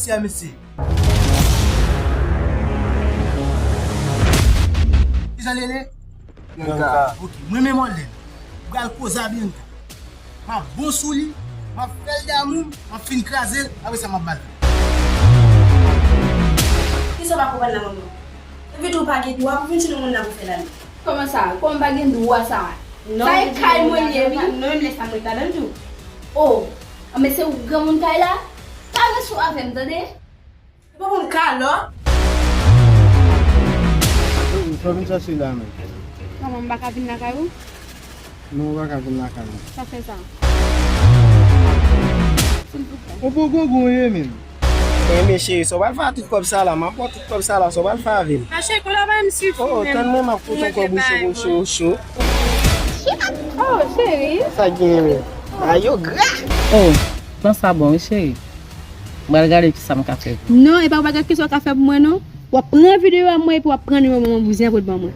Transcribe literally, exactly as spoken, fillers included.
Mesye, mesye. Kijan li rele? Bianca. Ok, mwen menm Orlen. M pral koze a Bianca. M ap bon sou li, m ap fè l damou, m ap fin kraze l, apre sa m ap ba l. Kisa w pa konprann la, manman? Epi tou w pa gen dwa pou vin sou moun nan pou fè lamen. Kòman sa? Kòman m pa gen dwa sa? Non, sa e kay mwen li ye, wi. Non, m lè sa mwen ta dan tou. Oh, anben se ou granmoun kay la? Pa ret sou avè m, tande? Ou pa konn kalòt? Ou fè vin chache la menm. Manman, m pa ka vin lakay ou? Non, ou pa ka vin lakay mwen. Sa fè sa? Silvouplè. Ou poko gon ye menm. Enben cheri, sa w pral fè a tout kòb sa la? M ap pran tout kòb sa la, sa w pral fè avè l? A cheri, kote w ba m swifi menm? Oh, tann mwen, m ap pote yon kòb ou cho, ou cho, ou cho. Oh, cheri. Sa gen menm? A yo gra. Oh, tan sa bon, wi, cheri. M pral gade kisa m ka fè pou ou. Non, e pa bagay kisa w ka fè pou mwen, non. W ap pran videyo a mwen epi w ap pran nimewo manman bouzen an pou l ban mwen.